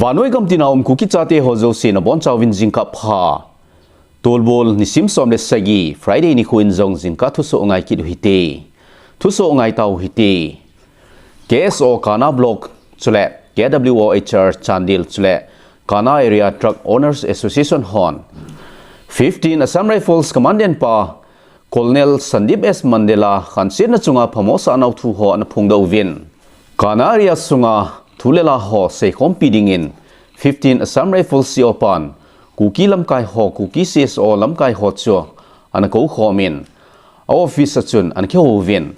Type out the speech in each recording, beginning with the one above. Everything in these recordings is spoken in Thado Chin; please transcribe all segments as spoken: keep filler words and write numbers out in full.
Anoi gam tina um Kuki chate ho jouse nabonchauvin jingkah pha. Tolbol nisim som le sagi, Friday nikho in jong jingkah thusoh ngai kit u hite. Thusoh ngai tau hite. K S O Kana Block chule K W O H R Chandel chule Kana Area Truck Owners Association hon fifteen Assam Rifles Commandant pa Colonel Sandeep S Mandela khansetna chunga phamo sahnau thu ho ana phongdoh uvin, Kana area sunga thu le la ho seikhompi dingin fifteen Assam Rifles C O pan Kuki lamkai ho, Kuki C S O lamkai ho chu ana kou khomin, a office a chun ana kihou uvin,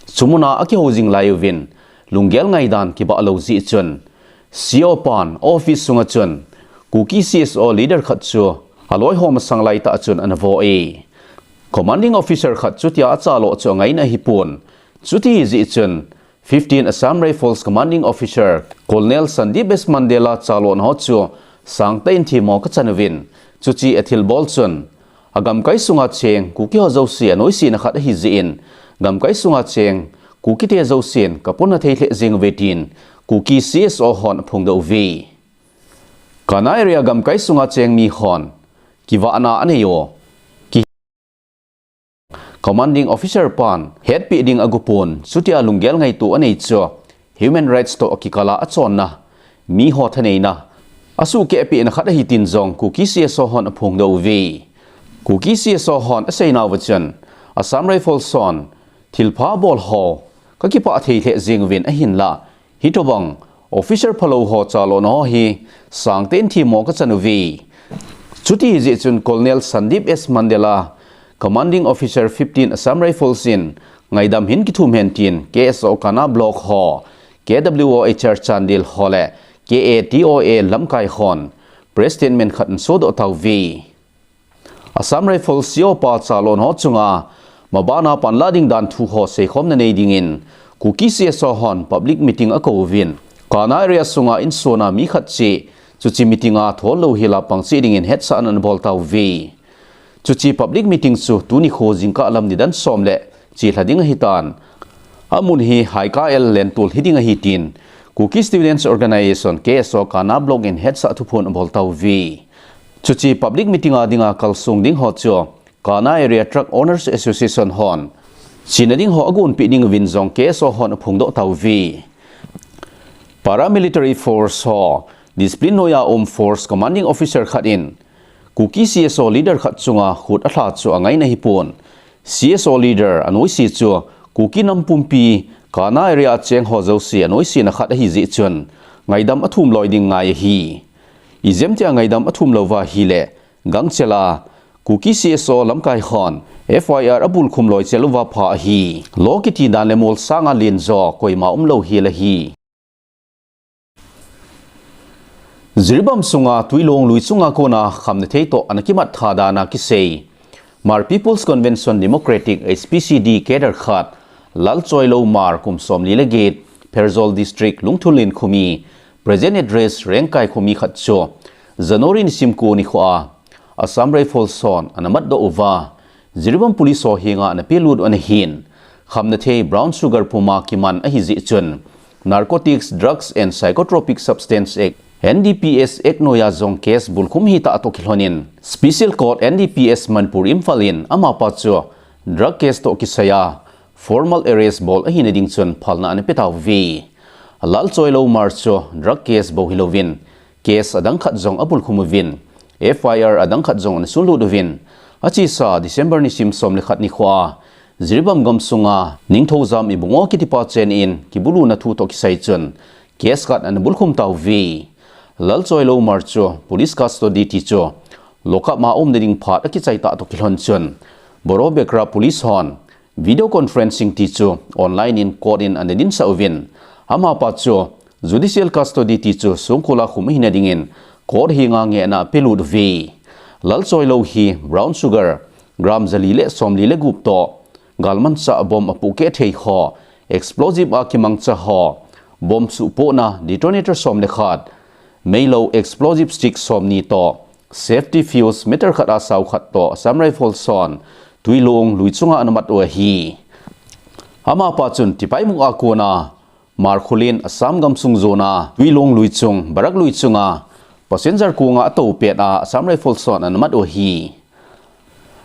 chumuna akihou jing lai uvin, lunggel ngaidan kibah lou jeh chun, C O pan office sunga chun Kuki C S O leader khat chu aloi ho masang laitah a chun ana vo e. Commanding officer khat chutia achalo chu angaina ahipon. Chuti jeh chun fifteen Assam Rifles Commanding Officer Colonel Sandeep S Mandela chalona ho chu sangtah in themmo kachan uvin, chuche athilbol chun, agamkai sunga cheng Kuki ho jouse anoisena khat ahi jeh in, gamkai sunga cheng Kukite jousen kapona thei lheh jeng uve tin Kuki C S O hon aphongdoh uve. Kana area gamkai sunga cheng mi hon kivahna anei u. Ki Commanding Officer pan hetpeh ding agopon, chutia lunggel ngaito anei chu human rights toh kikala achonna, mi ho thaneina asuhkehpehna khat ahi tin jong Kuki C S O hon aphongdoh uve. Kuki C S O hon aseinauva chun, Assam Rifles hon thilpha bol ho kakipah thei lheh jeng uvin ahinlah, hitobang officer phalou ho chalona ho hi sangtah in themmo kachan uve. Chuti jeh chun Colonel Sandeep S Mandela, Commanding Officer fifteen Assam Rifles in ngaidam hin kithum hen tin K S O Kana Block ho, K W O H R Chandel ho le K A T O A lamkai hon press statement khat ana sodoh tauve. Assam Rifles C O pa chalona ho chunga mabana panla ding dan thu ho seikhomna nei dingin Kuki C S O hon public meeting akou uvin, Kana area sunga insona mi khat cheh chuche meeting a thol louhela pang cheh dingin hetsahna ana bol tauve. Chuche public meeting chu tuni kho jingkah lam nidan som le chelha ding ahitan, amun hi Haika L Lentol hiding ahi tin Kuki Students Organisation, K S O Kana Block in hetsah thuphon abol tauve. Chuche public meeting a dinga kalsong ding ho chu Kana Area Truck Owners Association hon chena ding ho agonpeh ding uvin jong K S O hon aphongdoh tauve. Paramilitary Force ho, discipline noiya um Force Commanding Officer khat in Kuki C S O leader khat chunga khut alha chu angaina ahipon. C S O leader anoise chu Kuki nam pumpi Kana area a cheng ho jouse anoisena khat ahi jeh chun ngaidam athum loi ding ngai ahi. Ijemtia ngaidam athum louva ahile gangchela Kuki C S O lamkai hon F I R abulkhum loi chel uva pha ahi. Law kiti dan le mol sanga lenjo koima umlou hel ahi. Jiribam sunga Twilong lui chunga kona khamnathei toh ana kimat tha dana kisei Hmar People's Convention Democratic, H P C D, cadre khat, Lalchoilou Hmar, kum somli le get, Pherzawl District, Lungthullen Khomi, present address, Rengkai Khomi khat chu January nisim ko nikhoa Assam Rifles hon ana matdoh uva, Jiribam Police ho henga ana pelut u ana hin, khamnathei brown sugar puma kiman ahi jeh chun, Narcotics, Drugs and Psychotropic Substance Act, N D P S Act noiya jong case bulkhum hitah toh kilhonin, Special Court N D P S Manipur Imphal in amapa chu drug case toh kisaiya formal arrest bol ahina ding chun phalna ana petauve. Lalchoilou Hmar chu drug case bou hilouvin, case adang khat jong abulkhum uvin, F I R adang khat jong ana sunlut uvin, achesa December nisim som le khat nikhoa Jiribam gamsunga Ningthoujam Ibungo kitipa chenin kibuluna thu toh kisai chun case khat ana bulkhum tauve. Lalchoilou Hmar chu police custody ti chu lockup ma umna ding phat akichai tah toh kilhon chun Borobekra Police hon video conferencing ti chu online in court in ana dinsah uvin, amapa chu judicial custody ti chu songkula khum ahina dingin court henga ngehna apelut uve. Lalchoilou hi brown sugar gram jali le somli le gup toh, galmanchah bomb apohkeh thei ho, explosive a kimangcha ho, bomb suhpohna detonator som le khat, meilou explosive stick somni toh, safety fuse meter khat a sao khat toh Assam Rifles hon Twilong lui chunga ana mat u ahi. Amapa chun tipaimukh a kona Hmar kholin Assam gamsung jona Tuilong lui chung, Barak lui chunga passenger konga atou pet a Assam Rifles hon ana mat u ahi.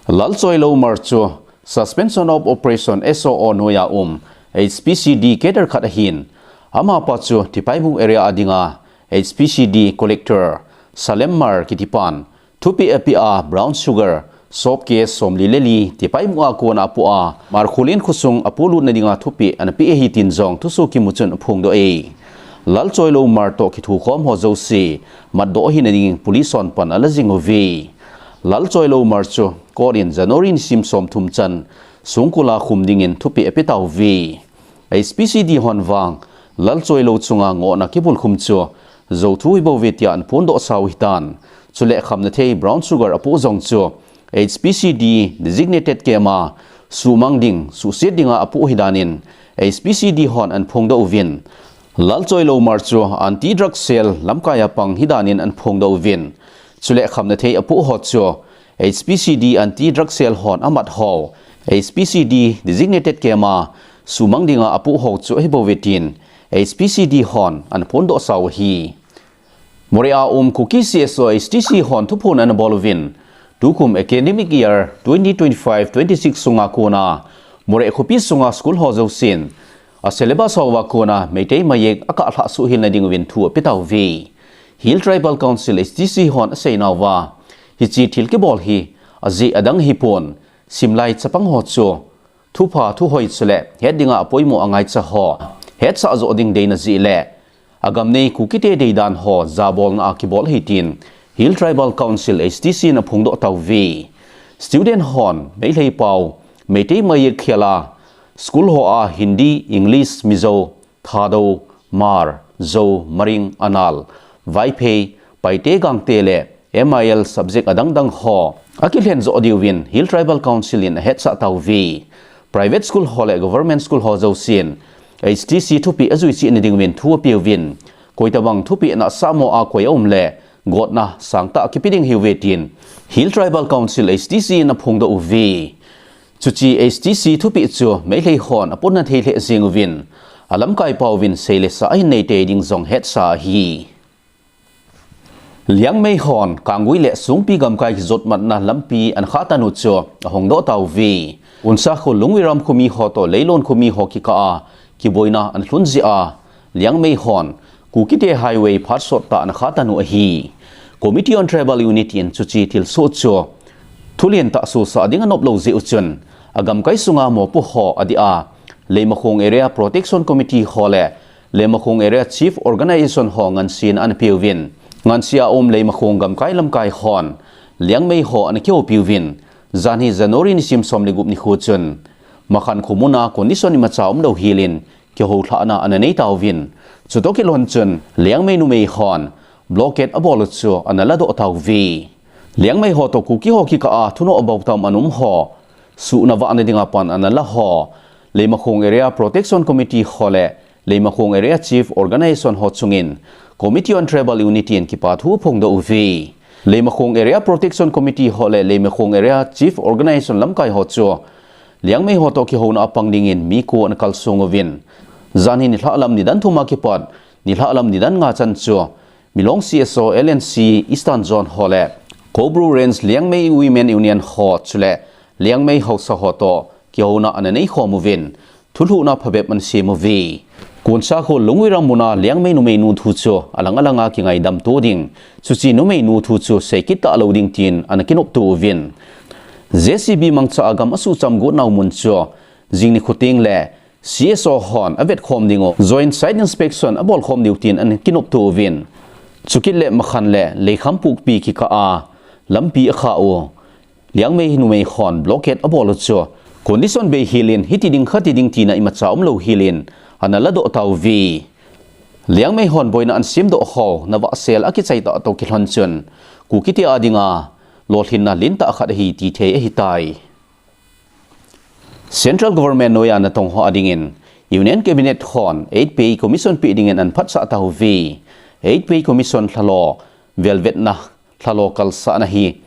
Lalchoilou Hmar chu Suspension of Operation S O O noiya um H P C D cadre khat ahin, amapa chu Tipaimukh area a dinga H P C D collector Salem Hmar kitipan thupeh apeh a, brown sugar soap case somli le li Tipaimukh a kona apoh a, Hmar kholin khosung apolut nadinga thupeh ana peh ahi tin jong thusoh kimu chun aphongdoh e. Lalchoilou Hmar toh kithukhom ho jouse matdoh ahina dingin police hon pan ala jing uve. Lalchoilou Hmar chu court in January nisim somthum chan songkul a khum dingin thupeh ape tauve. H P C D hon vang Lalchoilou chunga ngohna kibulkhum chu jouthu hibouve tia ana phondoh sau ahitan. Chule khamnathei brown sugar apoh jong chu H P C D designated camp a suhmang ding, suhset dinga apoh ahidanin H P C D hon ana phongdoh uvin. Lalchoilou Hmar chu anti drug cell lamkai a pang ahidanin ana phongdoh uvin. Chule khamnathei apoh ho chu H P C D anti drug cell hon amat ho H P C D designated camp a suhmang dinga apoh ho chu ahibouve tin H P C D hon ana phondoh sau ahi. Moreh a um Kuki C S O H T C hon thuphon ana bol uvin, tukum academic year twenty twenty-five twenty-six sunga kona Moreh khopi sunga school ho jousen a syllabus houva kona Meitei mayek akah lhah suhhel nading uvin thu ape tauve. Hill Tribal Council H T C hon aseinauva, hiche thil kibol hi ajeh adang ahipon, simlai chapang ho chu thupha thuhoi chule het dinga apoimo angaicha ho hetsah joh ding deina jeh le agam nei Kukite deidan ho jabolna a kibol ahi tin Hill Tribal Council H T C in aphongdoh tauve. Student hon Meitei pao, Meitei mayek khel a school ho a Hindi, English, Mizo, Thadou, Hmar, Zou, Maring, Anal, Vaiphei, Paite, Gangte le M I L subject adang dang ho akilhen joh diuvin Hill Tribal Council in ahetsah tauve. Private school ho le government school ho jousen H T C thupeh ajui cheh nading uvin thu apeuvin, koitabang thupeh nahsah mo a koi aum le gotna sangtah kipe ding ahiuve tin Hill Tribal Council H T C in aphongdoh uve. Chuche H T C thupeh chu Meitei hon aphongdoh thei lheh jeng uvin, alamkai paovin sei le sa ahin nei tei ding jong hetsa ahi. Liangmei hon Kanggui le Songpi gamkai kijotmatna lampi ana khah tan u chu ahongdoh tauve. Kunsakho Lungwiram khomi ho toh Leilon khomi ho kikah a kiboina ana lhun jeh a Liangmei hon Kukite highway phat sot tah ana khah tan u ahi. Committee on Tribal Unity in chuche thilsoh chu thulen tah sosah ding anop lou jeh u chun, agamkai sunga mopo ho adeh a Leimakhong Area Protection Committee ho le Leimakhong Area Chief Organization ho ngansena ana peuvin, ngansea um Leimakhong gamkai lamkai hon Liangmei ho ana kihoupiuvin, janhi January nisim som le gup nikho chun Makhan khomun a condition imacha umlou helin kihoulhahna ana nei tauvin, chutoh kilhon chun Liangmei numei hon blockade abol u chu ana ladoh tauve. Liangmei ho toh Kuki ho kikah a thunoh abautam ana um ho suhna vahna dinga pan ana la ho Leimakhong Area Protection Committee ho le Leimakhong Area Chief Organization ho chungin Committee on Tribal Unity in kipathu aphongdoh uve. Leimakhong Area Protection Committee ho le Leimakhong Area Chief Organization lamkai ho chu Liangmei ho toh kihouna a pang dingin mi ko ana kalsong uvin, janhi nilhah lam nidan thum a kipat nilhah lam nidan nga chan chu Milong C S O L N C Eastern Zone ho le Koubru Range Liangmei Women Union ho chule Liangmei haosa ho toh kihouna ana neikhom uvin, thulhuhna phabep ana sem uve. Kunsakho Lungwiram muna Liangmei numeinu thu chu alang alanga kingaidam to ding, chuche numeinu thu chu seikit talou ding tin ana kinopto uvin, J C B mangcha a gam asuhcham got nau mun chu jing nikho teng le C S O hon avetkhom ding u, Joint Site Inspection abolkhom diu tin ana kinopto uvin, chukit le Makhan le Leikham Pukpi kikah a lampi akhah u Liangmei numei hon blockade abol u chu condition bei helin hiti ding khati ding tina imacha umlou helin ana ladoh tauve. Liangmei hon boina ana semdoh ho navahsel akichai tah toh kilhon chun Kukite a dinga lolhinna lentah khat ahi tithei ahitai. Central Government noiya natong ho a dingin Union Cabinet hon Eighth Pay Commission peh dingin ana phatsah tauve. Eighth Pay Commission lhalo velvetna lhalo kalsahna hi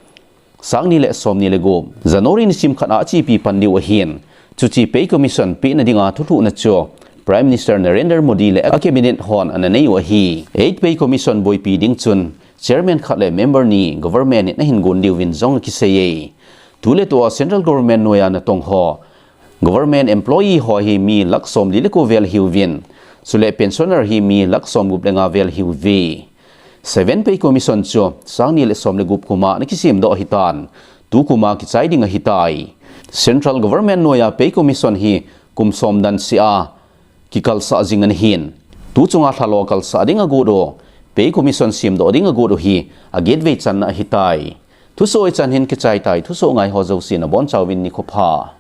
sangni le somni le gup January nisim khat a achepi pan diu ahin, chuche Pay Commission pehna dinga thulhuhna chu Prime Minister Narendra Modi le a cabinet hon ana nei u ahi. Eighth Pay Commission boipi ding chun chairman khat le member ni government in ahin gon diuvin jong akisei e. Tuletua central government noiya natong ho, government employee ho hi mi lakh somli le ko vel ahiuvin, chule pensioner hi mi lakh somgup le nga vel ahiuve. Seventh Pay Commission chu sangni le som le gup kuma ana kisemdoh ahitan, tu kuma kichai ding ahitai. Central government noiya Pay Commission hi kum som dan seh a kikalsah jing ana hin, tu chunga lhalo kalsah ding agot u, Pay Commission semdoh ding agot u hi a gateway channa ahitai. Thusoh hichan hin kichai tai, thusoh ngai ho jouse nabonchauvin nikho pha.